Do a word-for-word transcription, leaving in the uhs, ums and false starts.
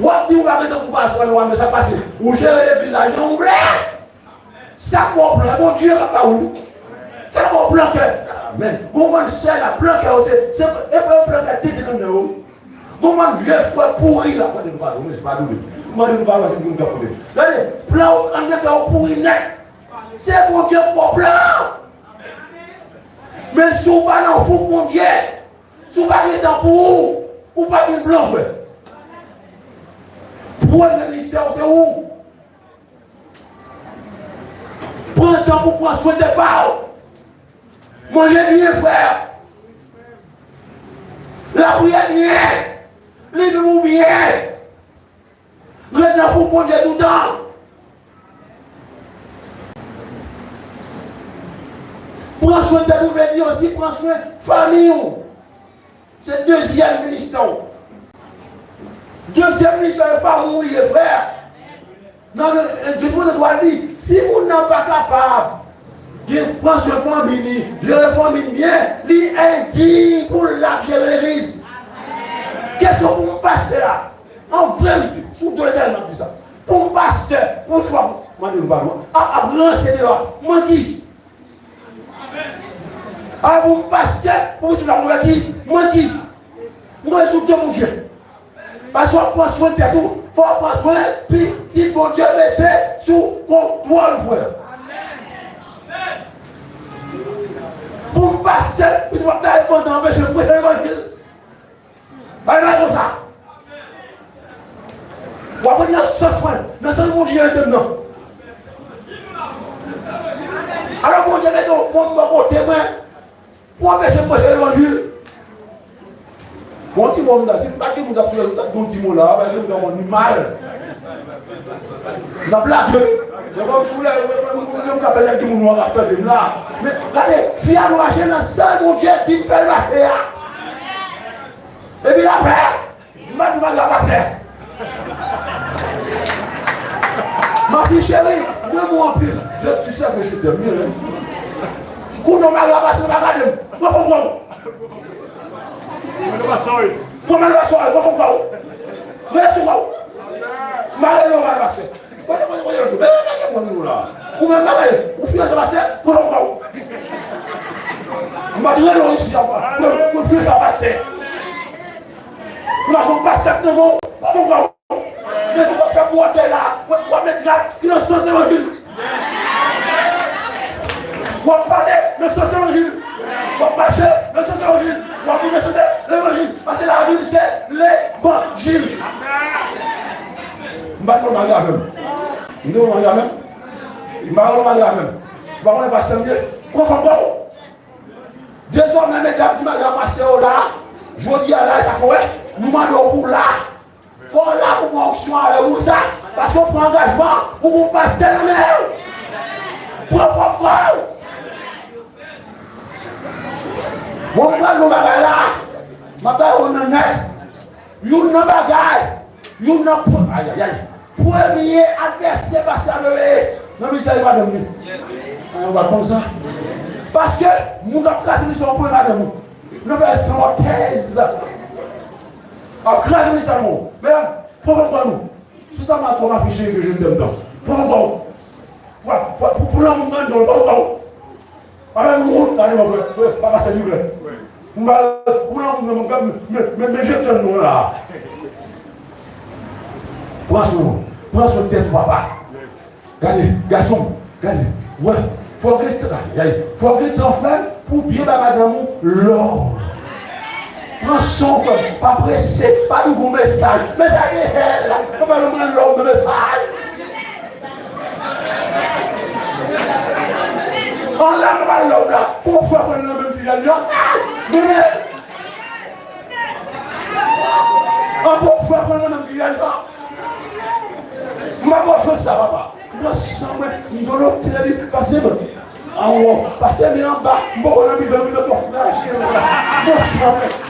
W ap di w pa gen tan pou pastè, men sa pase. Ou jere legliz la jan w vle. Sa k ba w plan, Bondye k ap ba w li. Sa k ba w plan kè. Amèn. Gon bann sè la, plan kè yo se, se, e pa plan kè tete nan men yo. Gon bann vye frè pouri la, mande nou padon, mesye, padone. Mande nou padon, se moun k ap koute. Gade, plan w anndan kè w pouri nèt. Se Bondye k ba w plan an. Men si w pa nan fouk Bondye, si w pa gen tan pou ou, ou p ap gen plan, frè. Premye ministè w se ou. Pran tan pou pran swen tèt pa w. Manje byen, frè. Lapriyè byen. Li di w byen. Ret nan fouk Bondye toutan. Pran swen tèt ou, vle di osi pran swen fanmi w. Se dezyèm ministè w. Dezyèm ministè w, fanmi w ye, frè. Nan, nan, nan, Detwonòm twa di, si moun nan pa kapab gen, pran swen fanmi li, jere fanmi l byen, li endiy pou l ap jere legliz. Kesyon pou m pastè a, an verite, sou do Letènèl m ap di sa. Pou m pastè, pou m, mande nou padon, ap, ap ranse deyò a, manti. A pou m pastè, pou m sou la konvèti, manti. M konn sou de Bondye. Paske w ap pran swen tèt ou, fò w pran swen pitit Bondye mete sou kontwòl, frè. Pou m pastè, pitit w ap ta pandan anpeche m preche levanjil. Bay bay konsa. W ap ret nan sans mwen, nan sans Bondye mete m nan. Alò Bondye mete yon fanm bò kote mwen pou anpeche m preche levanjil. Bon, ti mo m ta, si m pa t gen moun k ap sou lè, m ta di yon ti mo la, pa gen moun k ap wè m mal. M t ap lage. Men kòm sou lè, mwen, mwen, mwen, mwen, m ka pèmèt gen moun nwa k ap tande m la. Men, gade, fi a dwe mache nan sans Bondye di m fè l mache a. Epi apre, m pa di mari a pastè. Ma fille chérie, m renmen w anpil. Je, tu sais que je t'aime bien, hein. Kounye a mari a pastè pa gade m. Mwen fò m pran w. Mwen fò m pran w. Mwen fò m pran w. Rele sou w. Mari a pastè. Kote, kote, kote, kote, kote, kote, kote, kote, ou menm bagay, ou fiyanse pastè, pou fè w. M pa t rele w isi a, ou fiyanse a pastè. Ou la son pastè k nan men w, pou fè w. Men si w pa fè bwòtè la, w ap met rad ki nan sans levanjil. W ap pale nan sans levanjil. W ap mache nan sans levanjil. W ap viv nan sans levanjil. Paske lavi m se levanjil. M pa t konn marye avè m. M te konn marye avè m. M pa t konn marye avè m. Ou pa konnen pastè m ye? Pran fanm pa w. Dezòmè, medam ki marye ak pastè yo la, jodi a la, sa fè w wè, nou mande w pou w la. Fò w la pou pran onksyon avè w sa, paske w pran angajman pou gon pastè nan men w. Pran fanm pa w. Bon, m pral yon bagay la. M ap bay yon nan nèt. Youn nan bagay, youn nan pre-, ayayay, premye advèsè pastè a genyen nan ministè se madanm li. An, ou pa t konn sa? Paske moun k ap kraze ministè w premye madanm ou. Nou fè eskanmòtèz. Ap kraze ministè nou. Men, pran fanm pa nou. Sou sa m a twò m afiche ke je ne t'aime pas. Pran fanm pa w. Pou, pou, pou, pou lanmou m nan, non, pa w, pa w. Pa fè m wont, gade mwen, frè. Frè, pa pase di frè. M pa, pou lanmou m nan, men, men, men, men je t'aime nou la. Pran swen w. Pran swen tèt ou, papa. Gade, gason m, gade. Wè, fò w gen tan, gade, fò w gen tan, frè m, pou w byen ba madanm ou love. Pran san w, frè m, pa prese, pa di w gon mesaj. Mesaj de hèl, pa ba yon moun love nan mesaj. An la, pa ba love la. Pou frè pran nan menm ki jèn jan. Mimi. An pou frè pran nan menm ki jèn jan. M pa pran chans sa, papa. M pran san mwen, m dolo tire li, pase mwen. Anwo, pase men anba, m poko nan mizè, mizè twò frajil. M pran san mwen.